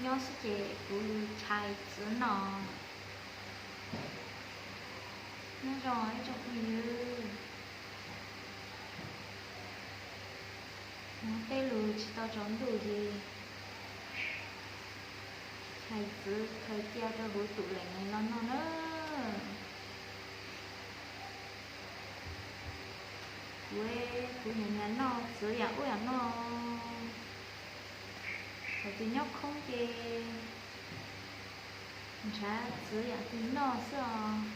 Nyob xwb ces kuv tshais txiv no. Nyob zoo ib tsoom phooj ywg, hnub tej lus tsis tau tsaus ntuj ces tshais txiv khaws cia rau huv tus leem los noj na. Kuv, kuv nyiam nyiam noj txiv yam ub yam no. Thaum twg nyob khoob ces nrhav txiv yam twg noj xwb os.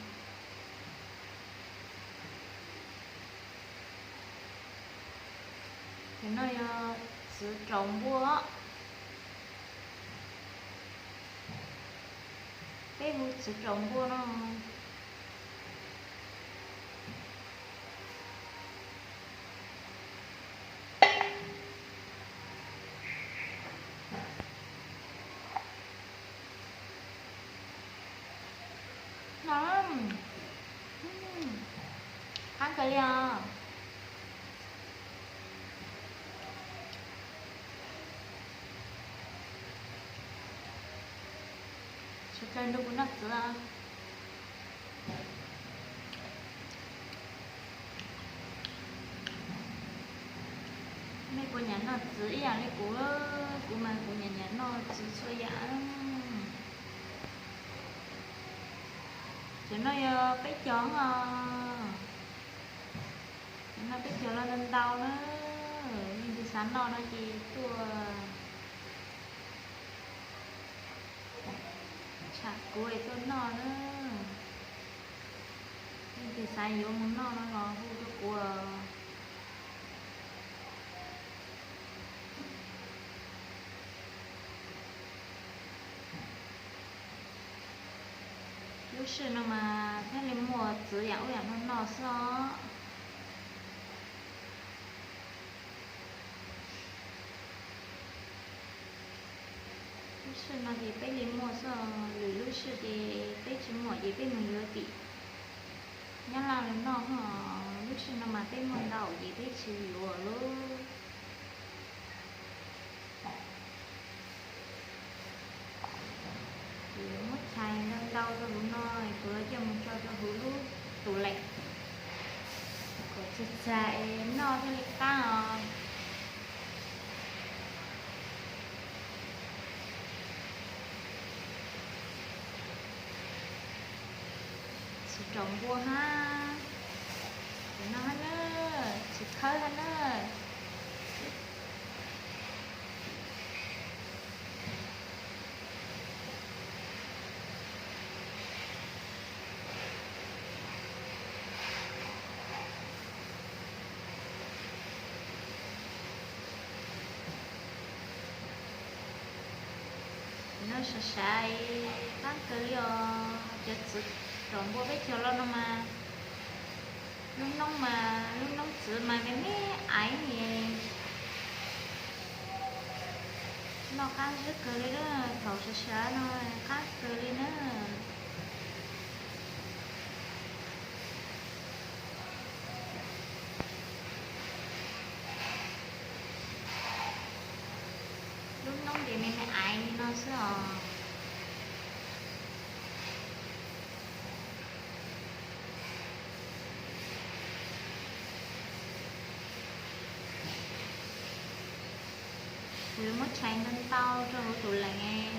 Cov no yog txiv raum npua. Peb hu txiv raum npua no. No, qab kawg li os. Sawv daws nrog kuv noj txiv. Nej puas nyiam noj txiv ib yam li kuv? Kuv mas kuv nyiam nyiam noj txiv txhua yam. Cov no yog peb cov os. Cov no peb cov los ntau ntau na. Leej twg xav noj no ces tuaj tsham kuv es tuaj noj na. Leej twg xav yuav mus noj no los hu rau kuv. Lub sij no mas thiaj li muaj txiv yam ub yam no noj xwb os. Lub sij no ces peb li muaj xwb, lwm lub sij ces peb tsis muaj ces peb mus yuav tim Nyab Laj los noj. Lub sij no mas peb muaj ntau ces peb tsis yuav lub. Kuv muab tshais ntau ntau rau huv no, kuv coj mus tso rau huv lub tus leem kom txag txag es noj thiaj li qab os. Txiv raum npua hab, no hab na, txiv khawb hab na. No sav sav qab kawg li os. Cov txiv raum npua peb cog los no mas, lub noob mas lub noob txiv mas me me aiv ne. Noj qab zib kawg li na, thaum sav sav no qab kawg li na. Lub noob ces me me aiv li no xwb os. Kuv yuav muab tshais ntau ntau rau huv tus leem.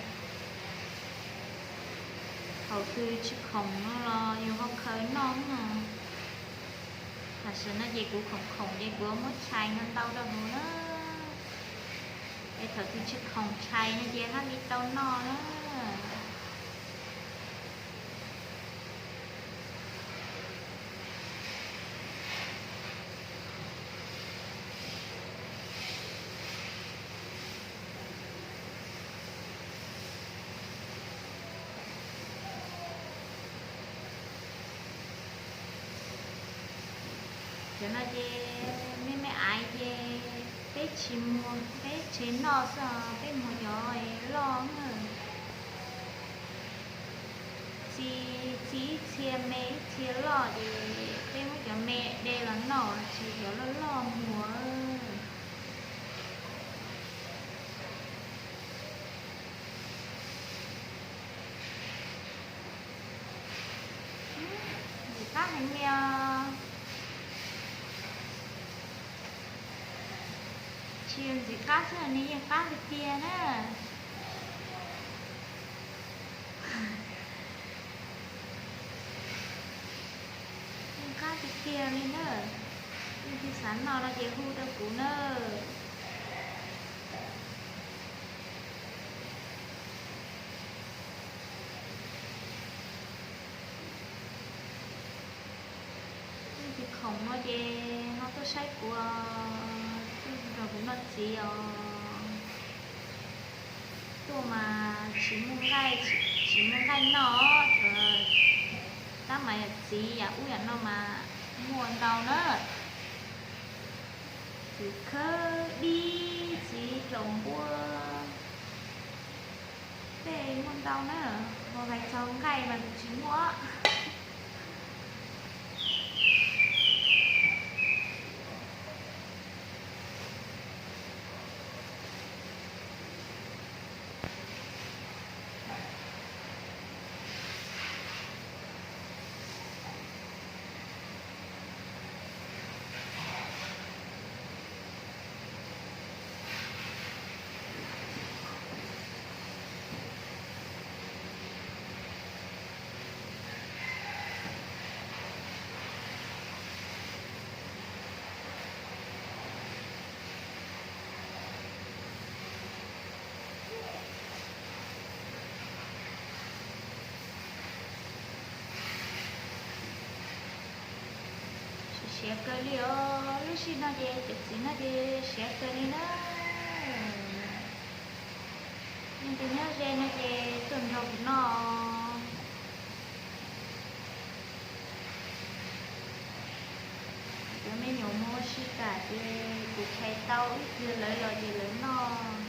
Thaum twg tsis khoom no los yus ho khaws noj no. Tam sim no ces kuv khoom khoom ces kuv yuav muab tshais ntau ntau rau huv na. Es thaum twg tsis khoom tshais no ces hab li tau noj na. Cov no ces me me aiv ces peb tsis muag, peb tsis noj xwb os, peb muag cov loj na. Txi, txi ib txhia me ib txhia loj ces peb muab cov me de los noj, tsis cov loj loj muag. Tsis yog ntxim qab xwb, nws yeej qab tiag tiag na. Yeej qab tiag tiag li na. Leej twg xav noj no ces hu rau kuv na. Leej twg khoom no ces ho tuaj saib kuv, tuaj nrog kuv noj txiv os. Tuaj mas tsis muaj nqaij, tsis muaj nqaij noj, tab mas yam txiv yam ub yam no mas muaj ntau na. Txiv khawb dib, txiv tsaus npuab, tej muaj ntau na. Ho hais txog nqaij mas kuv tsis muaj. Siav kawg li os, lub sij no ces cov txiv no ces siav kawg li na. Leej twg nyob ze no ces tuaj nrog kuv noj. Cov me nyuam mus ua si tas ces kuv tshais tau ib pliag lawv los ces lawv noj.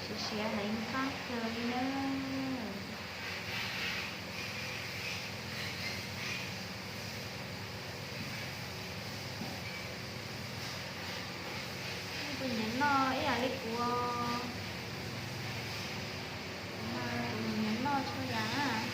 Siav siav heev qab kawg li na. Tus nyiam noj ib yam li kuv, tus nyiam noj tshua yam.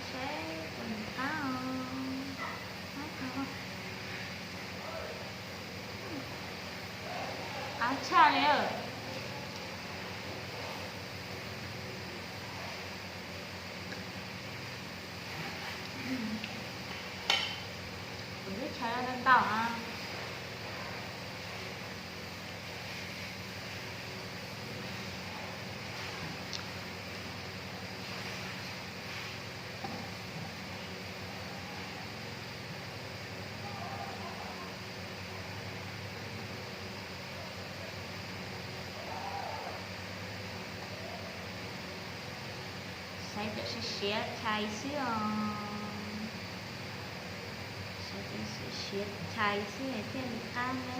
Saib tus nws qab os. Qab tshaj li. Kuv twb tshais ntau ntau na. Saib cov siav siav tshais xwb os. Saib cov siav siav tshais xwb thiaj li qab na.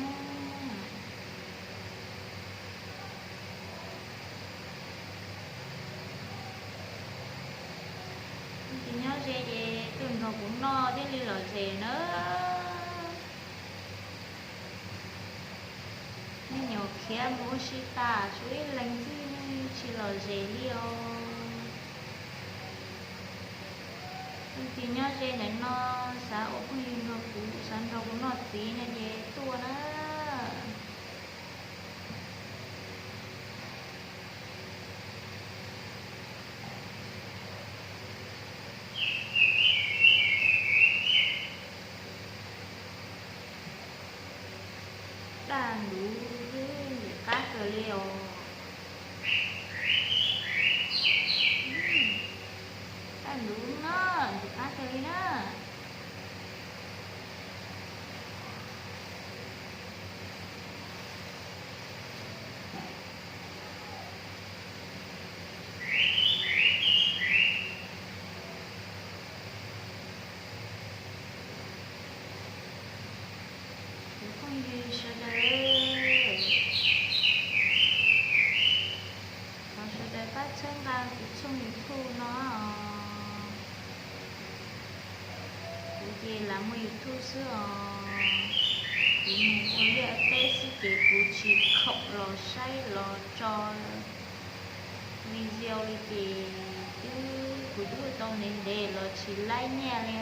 Leej twg nyob ze ces tuaj nrog kuv noj thiaj li lom zem na. Me nyuam khiav mus ua si tas tshuav ib leeg xwb tsis lom zem li os. Leej twg nyob ze ntawm no xav ua phooj ywg nrog kuv, xav nrog kuv noj txiv no ces tuaj na. Daj ntuv xwb, ntxim qab kawg li os. Daj ntuv na, ntxim qab kawg li na. Cov phooj ywg sawv daws, thov sawv daws pab txhawb nqa kuv tshooj YouTube no. Kuv ces lam muaj YouTube xwb os. Kuv mus ua liaj ua teb xwb ces kuv tsis khoom los saib los tso video li ces twb, kuv twb ua tau ntev ntev los tsis laib nyiaj li.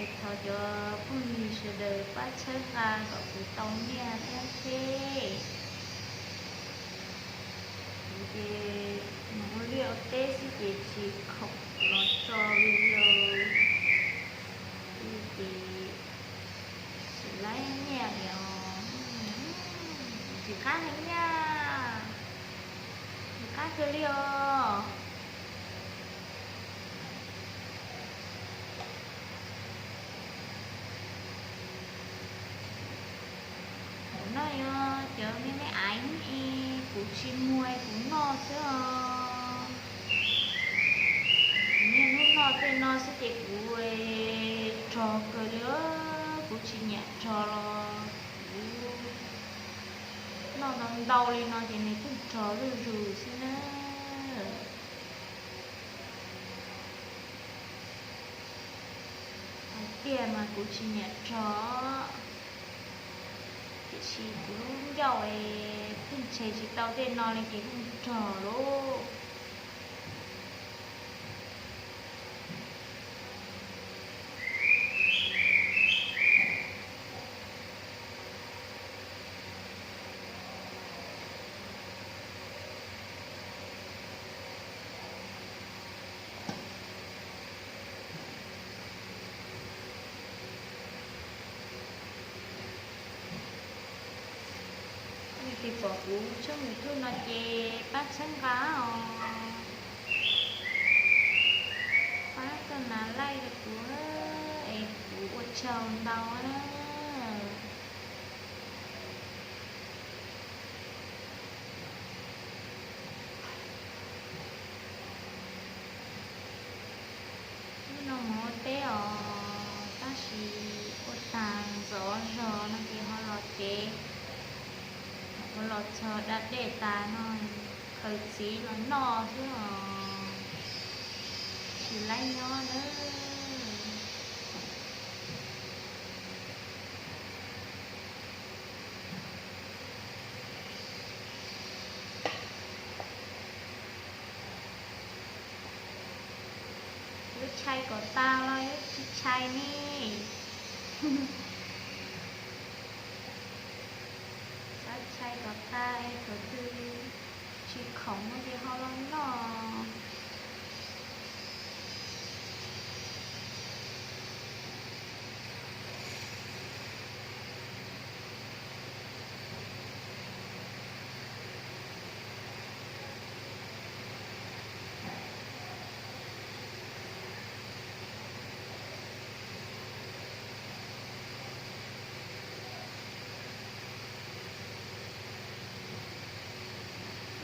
Es thov cov phooj ywg sawv daws pab txhawb nqa kom kuv tau nyiaj thiab seb. Kuv ces mus ua liaj ua teb xwb ces tsis khoom los tso video li ces tsis laib nyiaj li os. Ntxim qab heev nyaj, ntxim qab kawg li os. Kuv noj yog cov me me aiv es kuv tsis muag kuv noj xwb os. Niaj hnub noj tej no xwb ces kuv rog kawg li, kuv tsis nyiam rog los kuv noj ntau ntau li no ces nws kuj rog zuj zus xwb na. Hais tiag mas kuv tsis nyiam rog, tiam sis kuv lub ncauj es pheej tshem tsis tau tej no li ces kuj rog lauj. Leej twg pom kuv tshooj YouTube no ces pab txhawb nqa os, pab tau nas like rau kuv es kuv ua tsaug ntau na. Hnub no mus ua teb os, tab sis ua tag ntxov zog no ces ho los tsev, ua los txog da dej tas no khaws txiv los noj xwb os, tsis laib nyob nawb. Yuav tshai kom tas los yuav tsis tshai ne? Xav tshai kom tas es thaum twg tsis khoom no ces ho los noj.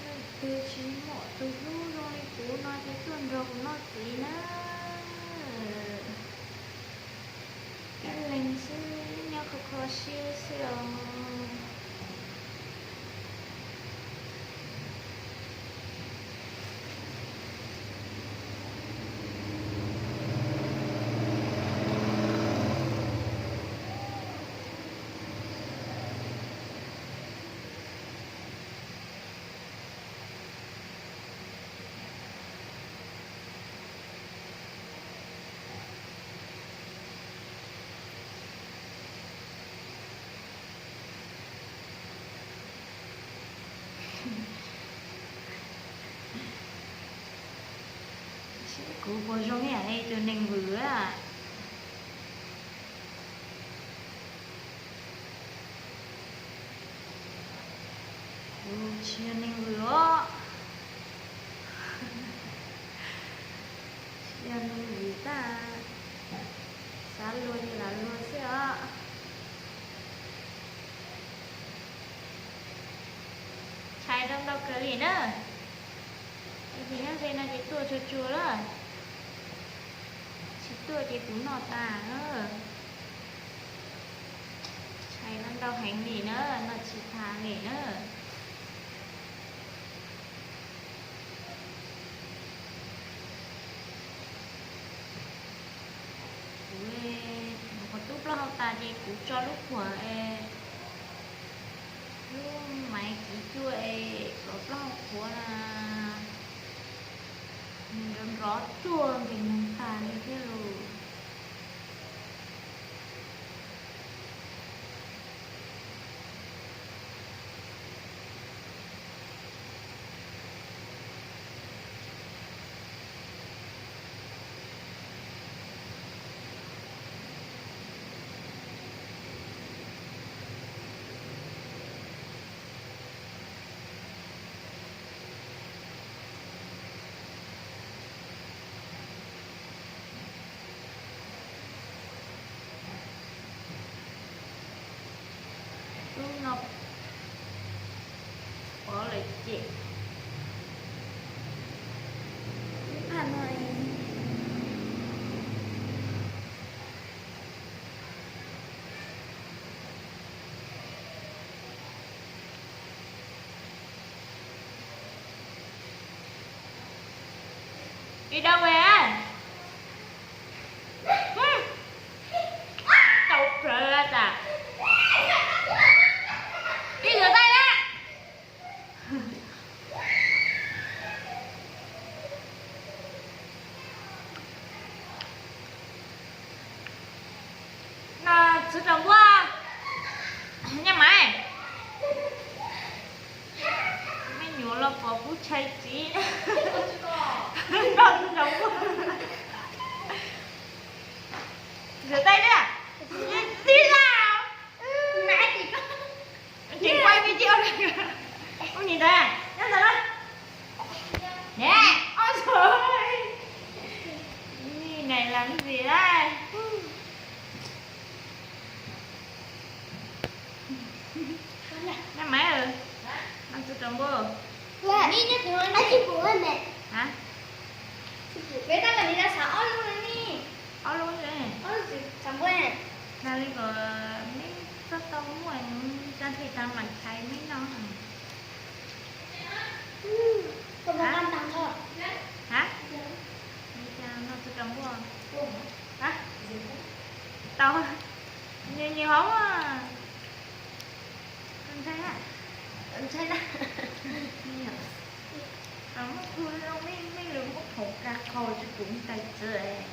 Leej twg tsis muaj tus hlub zoo li kuv no ces tuaj nrog kuv noj txiv na. Ib leeg xwb nyob kho kho siab xwb os. Kuv puas zoo ib yam li tus neeg vwm a? Tsis yog neeg vwm os. Tsis yog neeg vwm tag, xav luag ces lam luag xwb os. Tshais rau ntau kawg li na. Ib ntsis nyob ze no ces tuaj tsuag tsuag lawm. Tsis tuaj ces kuv noj tas na. Tshais no ntau heev li na, noj tsis tas li na. Kuv, kuv tub plaub hau tas ces kuv tso lub khuam, lub maiv kiv cuaj es kom plaub hau qhuav na, nws nrov nrov ruaj nkees neeg tas li thiab lauj. Lub no pov lawm ces, lub phaj no. Đi đâu về? Tau plawv tas. Đi rửa tay đã. No txiv rau npua. Nyob maiv. Me nyuam los pom kuv tshais txiv. No txiv rau npua. Rửa tay đi. Đi ra. Tseem quay video. Ub, nhìn đây. Nyob ntawd na. Nè, ôi trời ơi. Này làm gì đây? Nyob maiv. No txiv rau npua. Hả? Peb tab lam li xav ob lub li. Ob lub li. Xav npua. Xav li kom meb txhob tau muaj, tag thij tag mam tshais meb noj. Hả? Hả? No txiv rau npua. Hả? Tau. Nhiều nhiều hấu à. Ntshai na. Ntshai na. Muab khuj zoo, mej lug muab phoom kag qhau tsi pum tais txiv.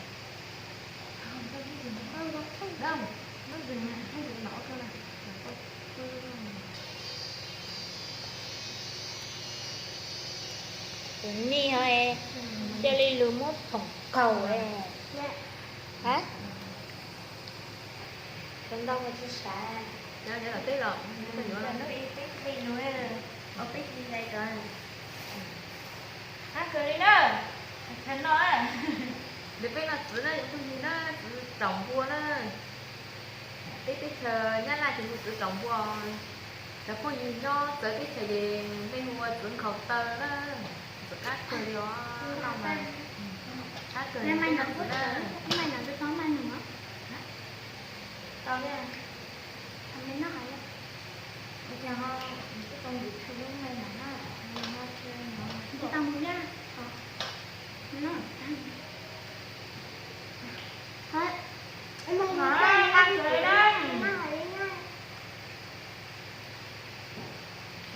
Kuv nij ho, cia li lug muab phoom kaug. Ha? Cov ntau mas tsis sav. Cov teb los, peb hnub ib peb hli nug, peb hli ntawd. Qab kawg li na, qhov no. Ntawm peb no txwv na, yog phooj ywg na, txwv tsaus npua na. Peb teb chaws Nyab Laj ces hu txwv tsaus npua. Cov phooj ywg nyob txawv teb chaws ces nej hu ua txwv nkhaus taw na. Txwv qab kawg li os no mas. Qab kawg li na. Tau li.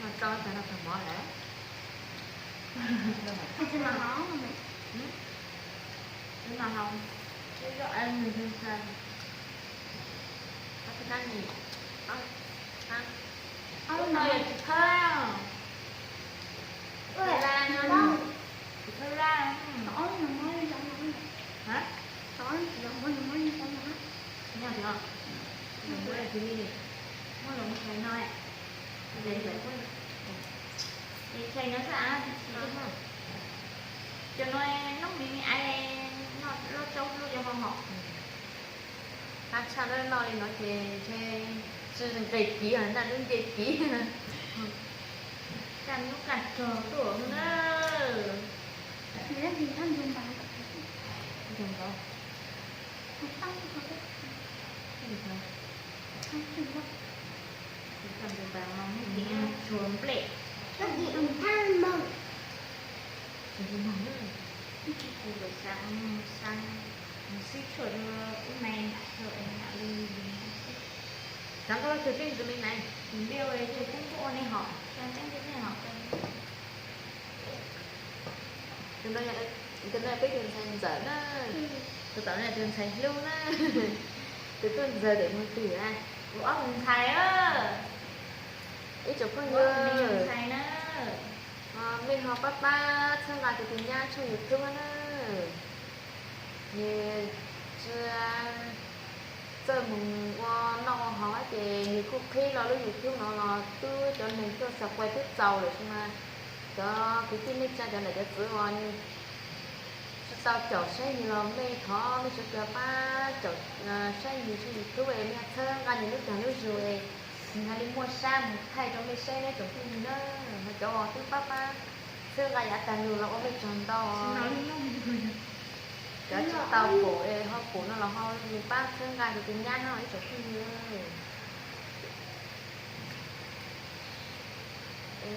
Mas tso xav no kawg mov lawm. Tsis mas hau, tsis mas hau, tsis mas hau. Tsis thawb, tsis thawb laj. Hab, muab los mus hais no. Ces no xwb a, cov no noob mi me ai, no loj tsau luj yog ho hom. Qab tshaj no li no ces ntshe tsis nqis kiv, naj lub nce kiv. Kaj hnub kaj rog tuaj na. Tsuag nplej. Kuv xav mus sib tshuaj rau ub me nram rau es nram li. Cov nkauj loj twg peb tus me na? Tus liaj es tus koob kuj ua nej hom, cov teeb tus nej hom. Tus no peb tus ntxhais ntxawm na, tus tom no tus ntxhais hlub na. Tus tuaj ntxawg tes mus twg a? Kuv ob tus ntxhais. Ib tsoom phooj ywg, mej ho pab pab txhawb nqa kuv tus nyab tshooj YouTube na. Nws tsis txawj mus ua noj ua haus ces nws kuj qhib lo lub YouTube no los twb cov neeg tuaj subscribe twb txaus lawm, tsis mas cov kwv tij neej tsa cov niam cov txiv uas nws tsis tau caum saib nws los mej thov mej sawv daws pab caum saib nws tshooj YouTube es mej txhawb nqa nws lub dag lub zug es nws hais li muaj sab mus thaij rau mej saib nawb tsoom phooj ywg na. Ho cov uas twb pab pab txhawb nqa yav tag los ua mej tsaug ntau. Cov tsis tau pum es ho pum no los ho mus pab txhawb nqa kuv tus nyab no ib tsoom phooj ywg.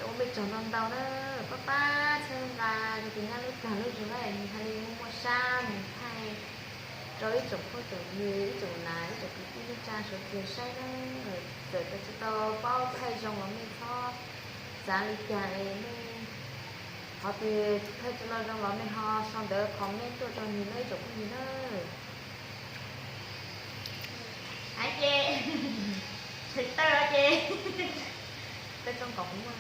Ua mej tsaug ntau ntau na, pab pab txhawb nqa kuv tus nyab lub dag lub zug na, nws hais li muaj sab mus thaij rau ib tsoom phooj tsoom ywg, ib tsoom nam ib tsoom kwv tij neej tsa sawv daws saib na. Txawm tias tsis tau paub thaij zoo los mej txhob xav li cas es mej qhov twg thaij tsis tau zoo los mej ho sau ntawv comment tuaj rau nws na ib tsoom phooj ywg na. Hais ces tshwm tawj ces tawj tsooj kom kuv muaj,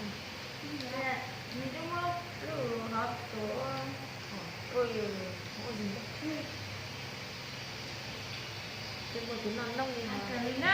nws twb muab lub hov tuam ua, ua yus, twb muaj tus noj nooj li hov.